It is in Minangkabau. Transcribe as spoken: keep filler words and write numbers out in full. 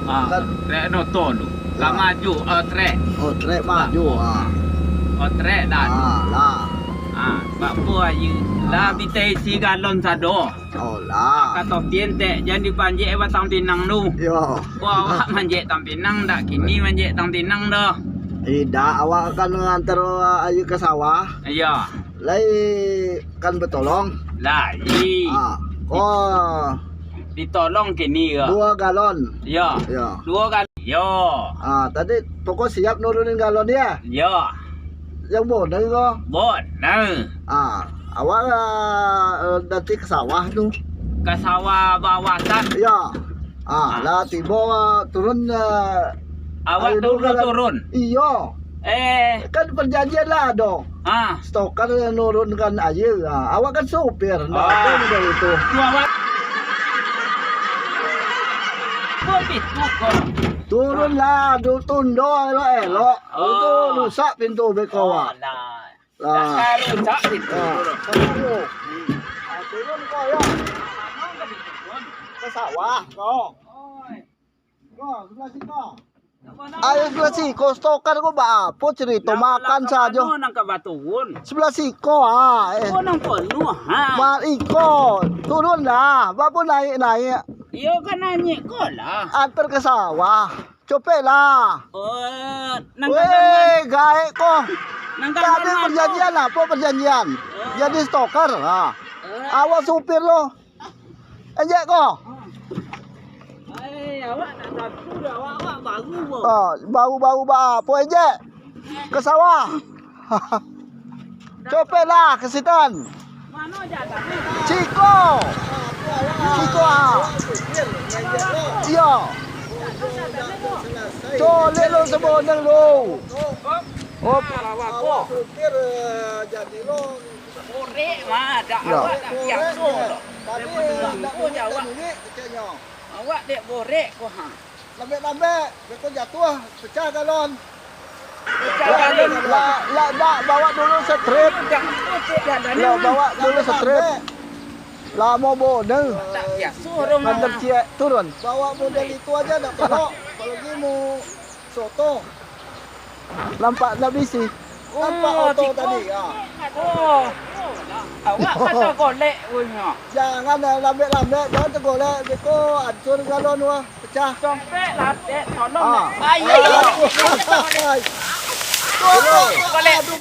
Ah, kan? Trek noto tu. Lah maju, ah, trek. Oh, trek maju, ah. Oh, trek dah tu. Ah, lah. Ah, bak apo ayu? Lah bi taisi galon sado. Oh, lah. Kato pian tek, jan dipanjek batang pinang tu. Yo. Ko awak manjek tang pinang, dak kini manjek tang pinang doh. Idak, awak kan ngantar ayu ka sawah. Iyo. Lai kan batolong. Lai. Ah, ko Ditolong kini ko. Duo galon. Yo. Yo. Duo galon. Yo. Ah, tadi pokok siap nurunin galon, yo? Yo. Yang bonai ko? Bonai. Ah, awak, ah, nanti ka sawah tu. Ka sawah bawasan. Yo. Ah, lah tibo, ah, turun, ah, Awak ayo dulu turun. Iyo. Eh. Kan perjanjian lah ado. Ah. Stoker yang nurunkan air. Ah, awak kan supir. Ndak ado model itu. Tu awak. Kok gitu kok? Turunlah, tu tundo elok-elok. Oh. Itu rusak pintu beko awak. Alah. Lah. Dah rusak pintu. Ah. Ah, turun ko, yo. Ke sawah ko. Oi. Ayo, sebelah siko, stoker ko baapo cerito, makan sajo. Nang ka baturun. Sebelah siko, ah, eh. Ko nang penuh, ha. Ma-, iko, turun lah. Baapo naik-naik? Iyo kan naik ko lah. Antar ke sawah. Copek lah. Oh, nang Weh, gaek ko. Nang Tadi perjanjian apo perjanjian? Oh. Jadi stoker, ha. Oh. Awak supir lo. Ejek ko. Ai, awak nak satu dah, awak, awak baru ko. Ah, baru-baru ba-, apo ejek? Ke sawah. Copek lah ke sitan. Mano jalan ni? Ciko. Ciko, ah. Iyo. Colek lo sabonang lo. Op. Awak supir, eh, jadi lo. Borek mah, dak Yo. awak dak biaso doh. Tapi, eh, dak Ko boleh jawab. tak duit, keceknyo. Awak dek borek ko, ha. Lambek-lambek, beko jatuah, pecah galon. Pecah Lah, galon. lah, lah, dak, bawa dulu strip. Dak, kok cek jalan Lah, ni, bawa dulu strip. Lambek-lambek. Lamo bodoh. Tak biaso doh, Kan mah. terciek turun. Bawa model itu aja dak pelok, apalagi mau soto. Nampak ndak bisi. Nampak Oh, oto tiko. tadi, ah. Oh. Awak kata golek punya. Jangan, eh, lambek-lambek, jangan tagolek. Beko hancur galon wah, pecah. Dompet lah, dek, tolong, Ah. dek. Ai, ai, ai. Ai. Golek.